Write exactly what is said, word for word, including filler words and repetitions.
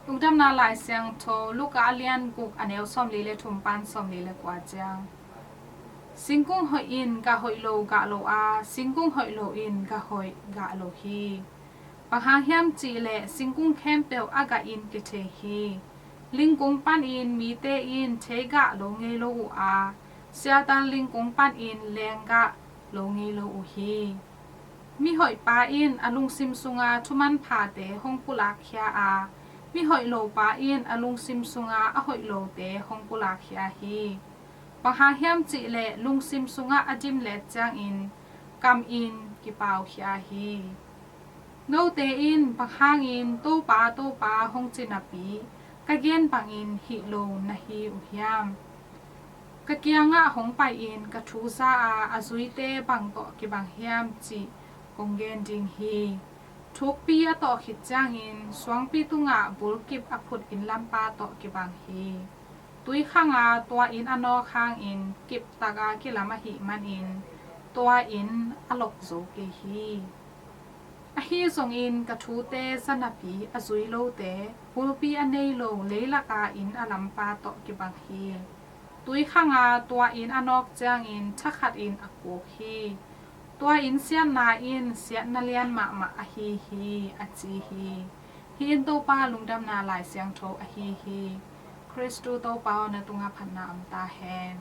Lungdamna Lai Siangtho, Luka a lian guk, a neu sawmli le thum pan sawmli le kua ciang. Singkung hoih in gah hoih lo gah lo a, singkung hoih lo in gah hoih gah lo hi. Bang hang hiam cih leh singkung khempeuh a gah in kithei hi. Lingkung panin mite in thei gah lo ngei lo uh a, siatal lingkung panin leng gah lo ngei lo uh hi. Mihoih pa in a lungsim sunga thuman phate hong pulak khia a, mihoih lo pa in a lungsim sunga a hoih lote hong pulak khia hi. Bang hang hiam cih leh lungsim sungah a dimlet ciangin kam in kipau khia hi. Note in bang hangin Topa, Topa hong ci napi, ka gen bangin hih lo na hi uh hiam? Ka kiangah hong pai-in ka thu za a, a zuite bang tawh kibang hiam cih kong gen ding hi. Thukpi a tawh khit ciangin suangpi tungah bulkip a phut inn lampa tawh kibang hi. Tui khanga tua inn a nawk hangin kiptaka kilam ahih manin tua inn a lok zo kei hi. Ahi zongin ka thute za napi a zui lote, bulpi a nei lo leilaka inn a lampa tawh kibang hi. Tui khanga tua inn a nawk ciangin thakhatin a kuk hi. Tua inn siatna in siatna lian mahmah ahi hi, a ci hi. Hih in Topa Lungdamna Lai Siangtho ahi hi. Khristu Topa aw, na tungah phatna om ta hen.